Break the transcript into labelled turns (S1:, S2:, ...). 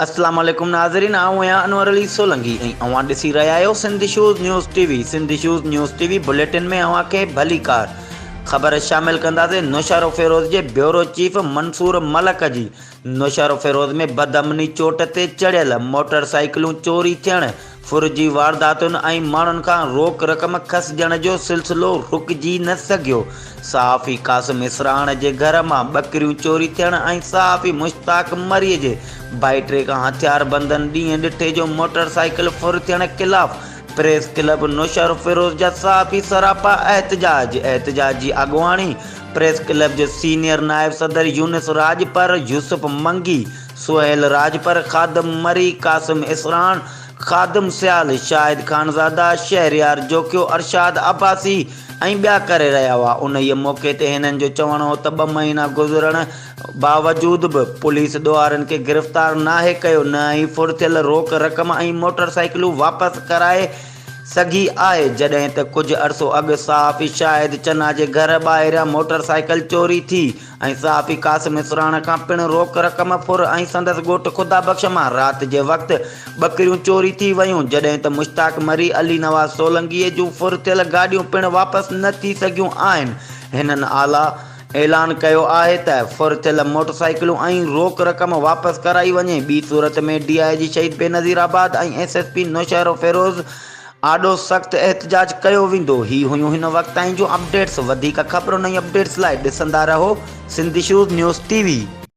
S1: اسلام عليڪم ناظرين آئون آهيان انور علي سولنگي ۽ اوهان ڏسي رهيا آهيو Sindh issues news T V Sindh issues news T V bulletin ۾ اوهان کي ڀليڪار خبر شامل ڪنداسين نوشهروفيروز جي بيورو چيف منصور ملڪ جي نوشهروفيروز ۾ بدامني چوٽ تي چڙهيل موٽر سائيڪلون چوري ٿيڻ ڦر جي وارداتن ۽ ماڻهن کان روڪ رقم کسجڻ جو سلسلو رڪجي نه سگهيو. صحافي قاسم اسراڻ جي گهر مان ٻڪريون چوري ٿيڻ ۽ صحافي مشتاق مري جي ڀائٽي کان هٿياربندن ڏينهن ڏٺي جو موٽر سائيڪل ڦر ٿيڻ خلاف پريس ڪلب نوشهروفيروز جا صحافي سراپا احتجاج، احتجاج جي اڳواڻي پريس ڪلب جي سينيئر نائب صدر يونس راڄپر، يوسف منگي، سهيل راڄپر، خادم مري، قاسم اسراڻ، خادم سيال، شاهد خانزاده، شهريار جوکيو، ارشاد عباسي ۽ ٻيا ڪري رهيا هئا. انهيء موقعي تي هنن جو چوڻ هو ته ٻه مهينا گذرڻ باوجود به پوليس ڏوهارين کي گرفتار ناهي ڪيو نه ئي ڦر ٿيل روڪ رقم ۽ موٽر سائيڪلون واپس ڪرائي سگهي آهي، جڏهن ته ڪجهه عرصو اڳ صحافي شاهد چنا جي گهر ٻاهريان موٽر سائيڪل چوري ٿي ۽ صحافي قاسم اسراڻ کان پڻ روڪ رقم ڦر ۽ سندس ڳوٺ خدا بخش مان رات جي وقت ٻڪريون چوري ٿي ويون، جڏهن ته مشتاق مري، علي نواز سولنگيء جون ڦر ٿيل گاڏيون پڻ واپس نه ٿي سگهيون آهن، هنن اعليٰ اعلان ڪيو آهي ته ڦر ٿيل موٽر سائيڪلون ۽ روڪ رقم واپس ڪرائي وڃي، ٻي صورت ۾ ڊي I جي شهيد Benazirabad ۽ S S P Naushahro Feroze آڏو سخت احتجاج ڪيو ويندو. هي هيون هن وقت تائين جون اپڊيٽس، وڌيڪ خبرن ۽ اپڊيٽس لاء ڏسندا رهو Sindh issues news T V.